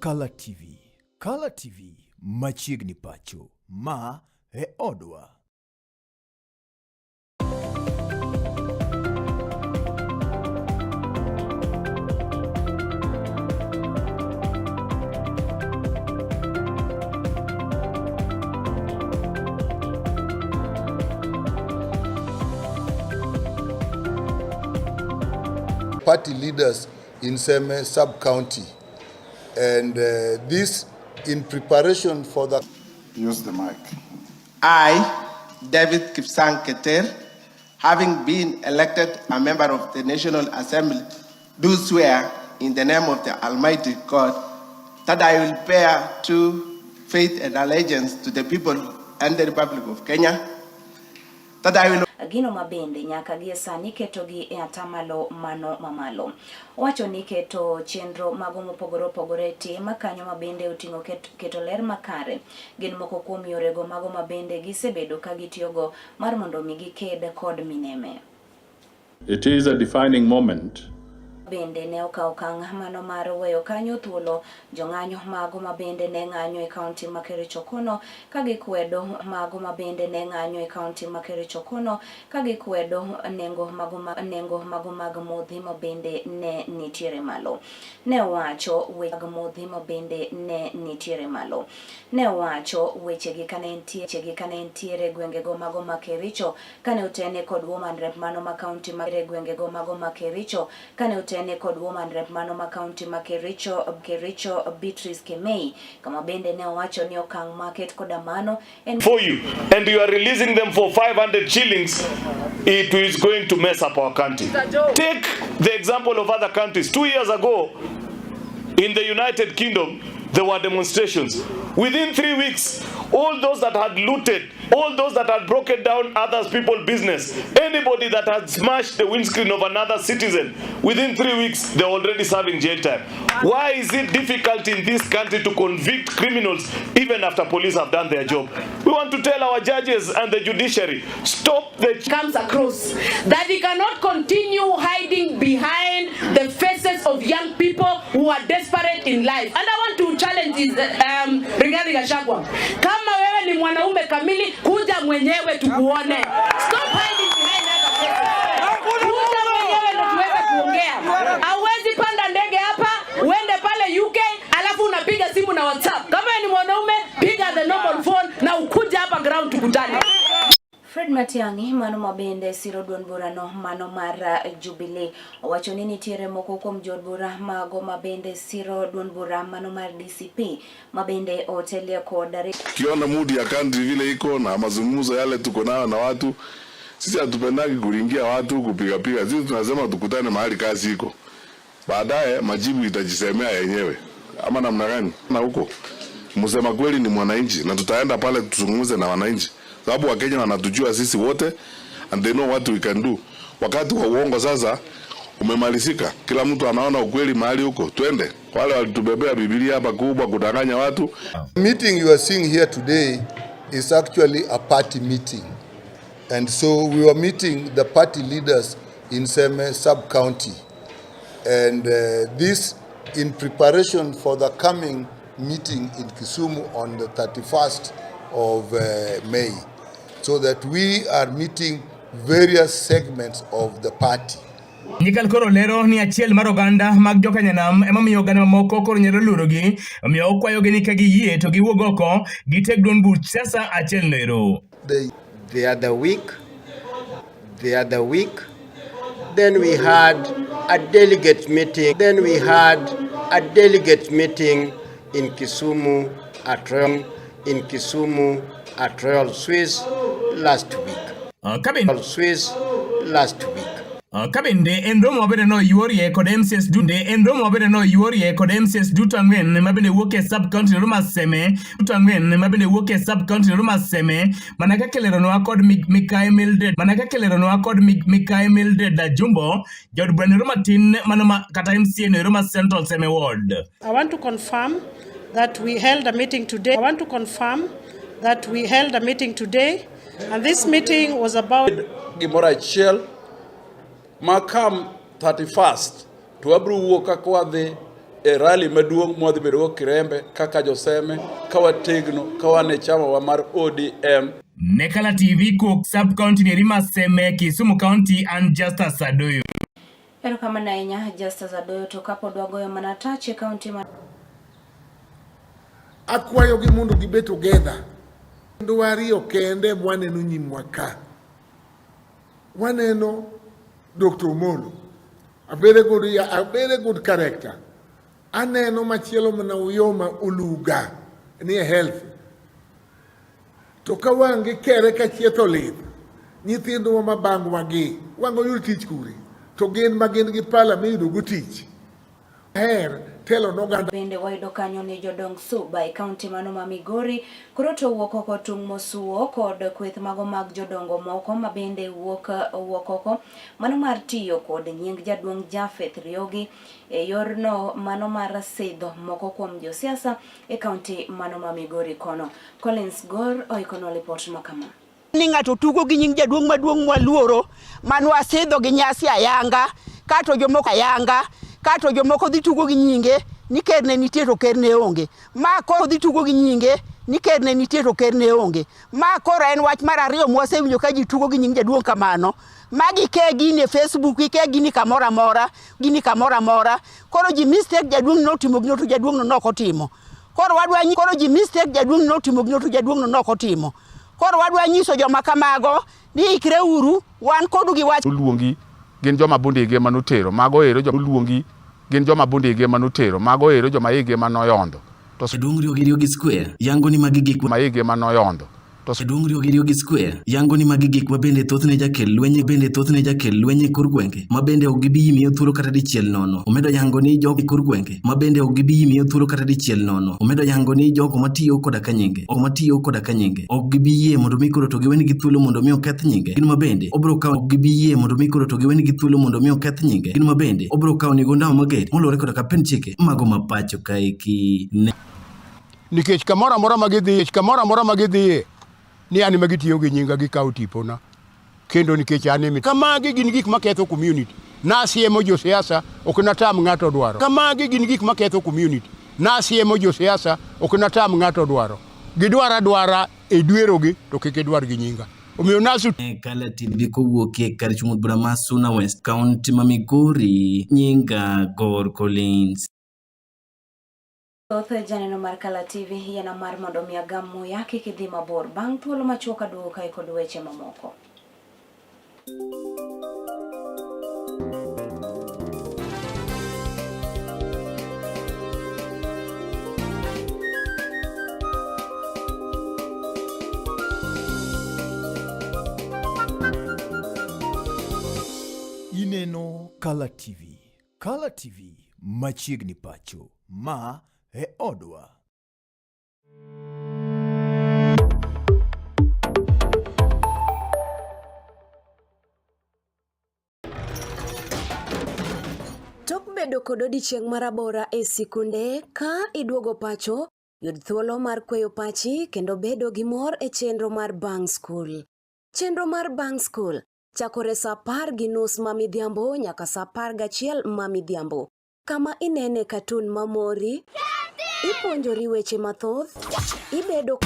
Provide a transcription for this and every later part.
Kala TV, Kala TV machiegni pacho, ma e odwa. Party leaders in Seme sub-county, and this in preparation for the... Use the mic. I, David Kipsang Keter, having been elected a member of the National Assembly, do swear in the name of the Almighty God that I will bear true faith and allegiance to the people and the Republic of Kenya, that I will... Gino mabende nyaka gie sani ketogi e atamalo mano mamalo. Owacho ni keto chenro mago mopogore opogore e tim kanyo mabende oting'o keto ler makare gin moko kuom yorego mago mabende gisebedo ka gitiyogo mar mondo mi giked kod mineme. It is a defining moment. Bende ne okawo okang' mano mar weyo kanyo thuolo jong'anyo mago mabende ne ng'anyo e kaunti ma Kericho kono ka gikwedo mago mabende ne ng'anyo e kaunti ma Kericho kono ka gikwedo nengo mago nengo mago mag modhi mabende ne nitiere malo. Ne owacho weche mag modhi mabende ne nitiere malo. Ne owacho wechegi kane entiere gwengego mago ma Kericho kane otene kod woman rep mano ma kaunti ma gwengego mago ma Kericho kane otene kod woman rep mano ma kaunti ma Kericho Kericho Beatrice Kemei, kama bende ne owacho ni okang' market koda mano en for you and you are releasing them for 500 shillings, it is going to mess up our country. Take the example of other countries. 2 years ago in the United Kingdom there were demonstrations. Within 3 weeks, all those that had looted, all those that had broken down others people's business, anybody that had smashed the windscreen of another citizen, within 3 weeks, they're already serving jail time. Why is it difficult in this country to convict criminals even after police have done their job? We want to tell our judges and the judiciary, stop the... Comes across that he cannot continue hiding behind the faces of young people who are desperate in life. And I want to challenge is, regarding Gachagua. Kama wewe ni mwanaume kamili, kuja mwenyewe tukuone. Stop hiding behind other faces. Kuja mwenyewe ndo tuweze kuongea. Hauwezi panda ndege hapa, uende pale UK, alafu unapiga simu na WhatsApp. Kama wewe ni mwanaume, piga the normal phone na ukuja hapa ground tukutane. Fred Matiang'i mano mabende siro duond burano mano mar Jubilee owacho ni nitiere moko kuom jood bura mago mabende siro duond bura mano mar DCP mabende otelie kod Kiona mudi ya country vile iko na mazungumzo yale tuko nayo na watu, sisi hatupendagi kuringia watu kupiga piga. Sisi tunasema tukutane mahali kazi iko, baadaye majibu itajisemea yenyewe, ama namna gani? Na huko msema kweli ni mwananchi, na tutaenda pale tuzungumze na wananchi, sababu Wakenya wanatujua sisi wote and they know what we can do. Wakati wa uongo sasa umemalizika, kila mtu anaona ukweli mahali huko. Twende wale walitubebea Biblia hapa kubwa kudanganya watu. The meeting you are seeing here today is actually a party meeting, and so we were meeting the party leaders in Seme sub-county, and this in preparation for the coming meeting in Kisumu on the 31st of May, so that we are meeting various segments of the party. Nyikal koro lero ni achiel mar oganda mag jokanyanam emomiyo oganda mamoko koro nyalo luorogi, omiyo okwayogi ni ka giyie to giwuog oko giteg duond buch siasa achiel noero. The other week, then we had a delegate meeting. Then we had a delegate meeting in Kisumu at Royal, in Kisumu at Royal Swiss last week. Royal Swiss last week. Kabende en romo mabende noyuorie kod MCS dunde en romo mabende noyuorie kod MCS duto ang'wen mabende wuok e sub county mar Seme duto ang'wen mabende wuok e sub county mar Seme mana kaka ileronwa kod Mikae Mildred mana kaka ileronwa kod Mikae Mildred Jumbo jaod bura nero matin mano ma kata MCA nero ma Central Seme Ward. I want to confirm that we held a meeting today. I want to confirm that we held a meeting today, and this meeting was about gimoro achiel ma come 31st to wabiro wuok kaka wadhi E rally maduong' mwadhi bedogo Kirembe kaka joseme ka wategno ka wan e chamawa mar ODM. Ne Kala TV kowuok sub county ni Rima Seme, Kisumu County an Justus Adoyo. Erokamano ahinya Justus Adoyo to kapod wagoyo mana tach e kaunti ma Akwayogi mondo gibed together. Kendo ariyo kende mwaneno nyimwa ka. Waneno Dr. Omolo, a very good, a very good character. Aneno machielo mana Uyoma Oluga ni e health. To ka wang' gikere ka chietho lith, nyithindwa ma bang'wa gi, wang' oyud tich kure? To gin ma gin gi pala miyudo go tich. Her telo noganda. Bende wayudo kanyo ni jodong Suba e kaunti mano ma Migori koro to wuok oko tung' mosuo kod kweth mago mag jodongo moko ma bende wuok owuok oko mano mar tiyo kod nying jaduong' Japheth Riogi e yorno mano mar sidho moko kuom josiasa e kaunti mano ma Migori kono. Collins Gor oikonwa lipot ma kama. Ni ng'ato tugo gi nying jaduong' maduong' mwaluoro manwasidho gi nyasi ayanga kato jomoko ayanga kato jomoko dhi tugo gi nyinge ni ker ne nitie to ker ne onge. Ma koro dhi tugo gi nyinge ni ker ne nitie to ker ne onge. Ma koro en wach mar ariyo mwasewinjo ka ji tugo gi nying jaduong' kamano. Ma gike gini e Facebook, gike gini kamoro amora, gini kamoro amora. Koro ji mistake jaduong' notimo gino to jaduong' no nok otimo. Koro wadwa koro ji mistake jaduong' notimo gino to jaduong' no nok otimo. Koro wadwa nyiso joma kamago ni ikre uru, wan kodu gi wach. Oluongi gin joma bundigi ema notero mago ero joma oluongi gin joma bundigi ema notero mago ero joma igi ema noyondho to Jaduong' Riogi Riogi Square yango ni magi gik ma igi ema noyondho to Jaduong' Riogi Riogi Square yango ni magi gik ma bende thothne jakel lweny bende thothne jakel lweny e kor gwenge ma bende ok gibi miyo thuolo kata dichiel nono. Omedo yango ni jogo e kor gwenge ma bende ok gibi miyo thuolo kata dichiel nono. Omedo yango ni jogo matiyo koda ka nyinge ok matiyo koda ka nyinge ok gibi yie mondo mi koro to giwenigi thuolo mondo mi oketh nyinge gin ma bende obiro kawo ok gibi yie mondo mi koro to giwenigi thuolo mondo mi oketh nyinge gin ma bende obiro kawo nigo ndawa mager moluwore koda ka pend chike mago ma pacho kaeki ne Nikech kamoro amora ma gidhiye, kamoro amora ma gidhiye, ni an ema gitiyo gi nyinga gikawo tipona. Kendo nikech an ema Kamagi gin gik maketho community. Nasiemo josiasa, ok natam ng'ato dwaro. Kamagi gin gik maketho community. Nasiemo josiasa, ok natam ng'ato dwaro. Gidwar adwara e dwerogi to kik idwar gi nyinga. Omiyo nasu Kala TV kowuok e kar chung' od bura ma Suna West, kaunti ma Migori, nyinga Gor Collins. Thoth janeno mar Kala TV yiena mar mondo mi agam muya kik idhi mabor bang' thuolo machuok aduogo kae kod weche mamoko. Ineno Kala TV. Kala TV machiegni pacho. Ma e odwa. Tok bedo kod odiechieng' marabora e sikunde, ka iduogo pacho, yud thuolo mar kweyo pachi kendo bedo gi mor e chenro mar bang' skul. Chenro mar bang' skul chakore sa 10:30 ma midhiambo nyaka sa 11 ma midhiambo, kama inene katun mamori, ipuonjori weche mathoth, ibedo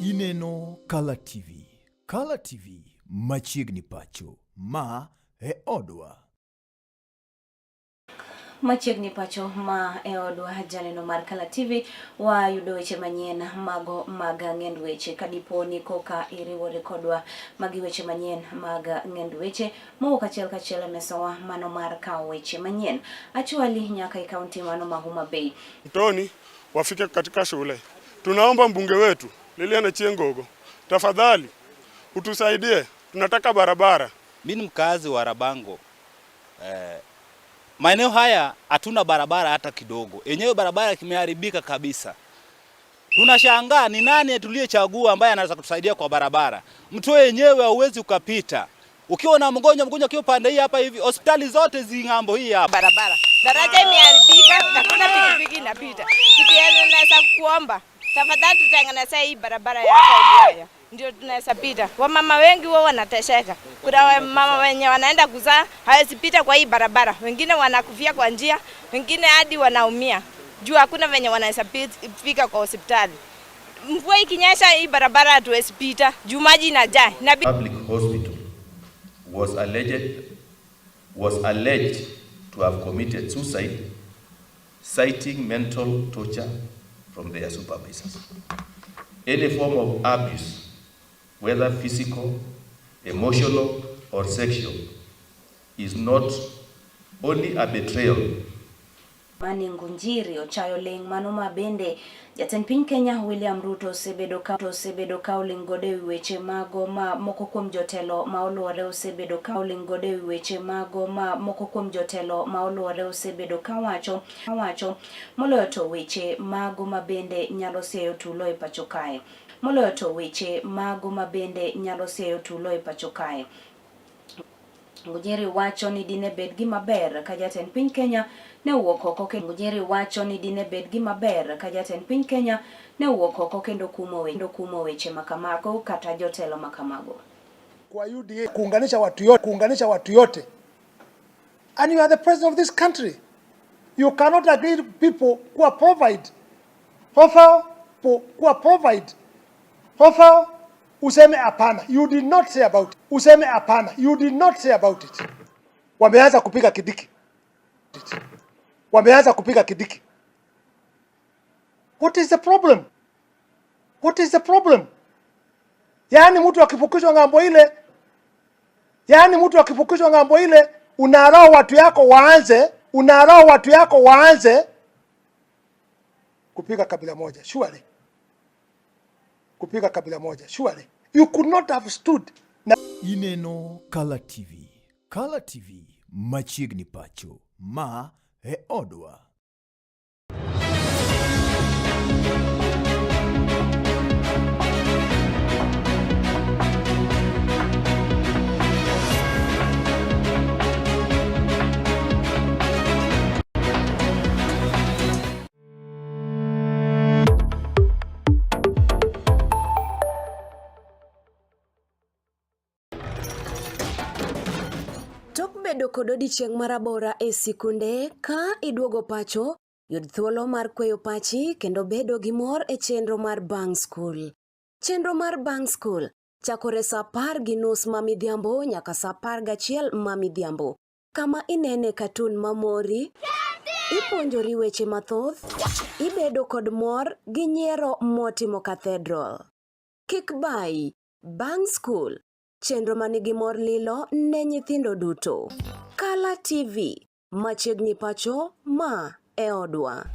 Ineno Kala TV. Kala TV machiegni pacho. Ma e odwa. Machiegni pacho ma e odwa janeno mar Kala TV wayudo weche manyien mago mag ng'end weche kadipo ni koka iriwore kodwa magi weche manyien mag ng'end weche mowuok achiel kachiel e mesawa mano mar kawo weche manyien achwali nyaka e kaunti mano ma Homa Bay. Mtoni wafike katika shule. Tunaomba mbunge wetu Lilian Achieng' Gogo, tafadhali Utusaidie, tunataka barabara. Mimi ni mkazi wa Rabango. Maeneo haya hatuna barabara hata kidogo. Enyewe barabara kimeharibika kabisa. Tunashangaa ni nani tuliyechagua ambaye anaweza kutusaidia kwa barabara. Mtu wenyewe hauwezi ukapita. Ukiwa na mgonjwa, mgonjwa akiwa pande hii hapa hivi, hospitali zote zing'ambo hii hapa. Barabara. Daraja imeharibika, hakuna pikipiki inapita. Kitu yenye naweza kuomba, tafadhali tutengeneze hii barabara ya hapa Ulaya. Ndio tunaweza pita. Wamama wengi wao wanateseka. Kuna wamama wenye wanaenda kuzaa hawezi pita kwa hii barabara. Wengine wanakufia kwa njia, wengine hadi wanaumia. Juu hakuna venye wanaweza fika kwa hospitali. Mvua ikinyesha hii barabara hatuwezi pita, juu maji inajaa. Public hospital was alleged to have committed suicide, citing mental torture from their supervisors. Any form of abuse, whether physical, emotional, or sexual, is not only a betrayal. Mani Ngunjiri ochayo ling' mano ma bende jatend piny Kenya William Ruto osebedo ka oling' godo ewi weche mago ma moko kuom jotelo ma oluore osebedo ka oling' godo ewi weche mago ma moko kuom jotelo ma oluore osebedo ka wacho moloyo to weche mago ma bende nyalo siayo tulo e pacho kae. Moloyo to weche mago ma bende nyalo siayo tulo e pacho kae. Ngunjiri wacho ni dine bed gima ber ka jatend piny Kenya ne owuok oko kendo Ngunjiri wacho ni dine bed gima ber ka jatend piny Kenya ne owuok oko kendo kumo weche makamago kata jotelo makamago. Kwa UDA kuunganisha watu yote. And you are the president of this country. You cannot agree to people who are provide profile, who are provide profile. Useme hapana. You did not say about it. Useme hapana. You did not say about it. Wameanza kupiga Kidiki. Wameanza kupiga Kidiki. What is the problem? What is the problem? Yaani mtu akifukuzwa ng'ambo ile, yaani mtu akifukuzwa ng'ambo ile, unaroho watu yako waanze, unaroho watu yako waanze kupiga kabila moja. Surely. Kupiga kabila moja. Surely. You could not have stood. Ineno Kala TV. Kala TV machiegni pacho. Ma e odwa. Tok bedo kod odiechieng' marabora e sikunde, ka iduogo pacho, yud thuolo mar kweyo pachi kendo bedo gi mor e chenro mar Bang' School. Chenro mar Bang' School chakore saa 10:30 ma midhiambo nyaka saa 11 ma midhiambo, kama inene katun mamori, ipuonjori weche mathoth, ibedo kod mor gi nyiero motimo cathedral. Kik bayi, Bang' School, chenro manigi mor lilo ne nyithindo duto. Kala TV, machiegni pacho, ma e odwa.